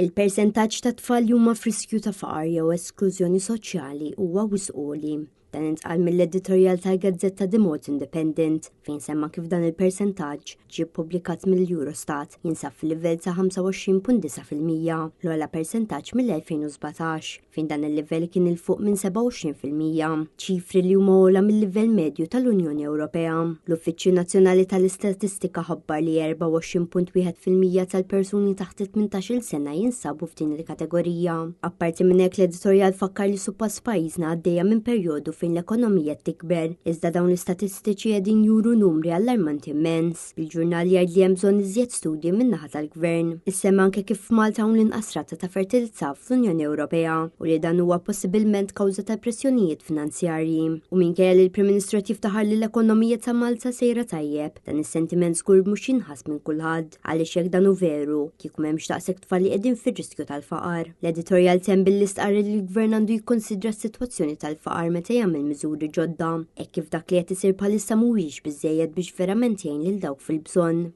Il-persentaġġ ta' tfal li huma f'riskju ta' faqar jew esklużjoni soċjali huwa wisq għoli. Dan intqal mill-editorjal tal-gazzetta The Malta Independent fejn semma kif dan il-persentaġġ ġie ppubblikat mill-Eurostat jinsab fil-livell ta' 25.9%, l-ogħla persentaġġ mill-2017 fejn dan il-livell kien 'il fuq minn 27%, ċifri li huma ogħla mil-livell medju tal-Unjoni Ewropea. L-Uffiċċju Nazzjonali tal-Istatistika ħabbar li 24.1% tal-persuni taħt it-18-il sena jinsabu f'din il-kategorija. Apparti minn hekk l-editorjal fakkar li suppost pajjiżna għaddejja minn perjodu fejn l-ekonomija tikber, iżda dawn l-istatistiċi qegħdin juru numri allarmanti immens. Il-ġurnal jgħid li hemm bżonn iżjed studji min-naħa tal-Gvern. Issemma anke kif f'Malta hawn l-inqas rata ta' fertilità fl-Unjoni Ewropea u li dan huwa possibilment kawża tal-pressjonijiet finanzjarji. U minkejja li l-Prim Ministru qed jiftaħar li l-ekonomija ta' Malta sejra tajjeb, dan is-sentiment żgur mhux jinħass minn kulħadd għaliex jekk dan hu veru, kieku m'hemmx daqshekk tfal li qegħdin fir-riskju tal-faqar. L-editorjal temm billi stqarr li l-Gvern għandu jikkonsidra s-sitwazzjoni tal-faqar meta jagħmel miżuri ġodda, hekk kif dak li qed isir bħalissa mhuwiex biżżejjed biex verament jgħin lil dawk fil-bżonn.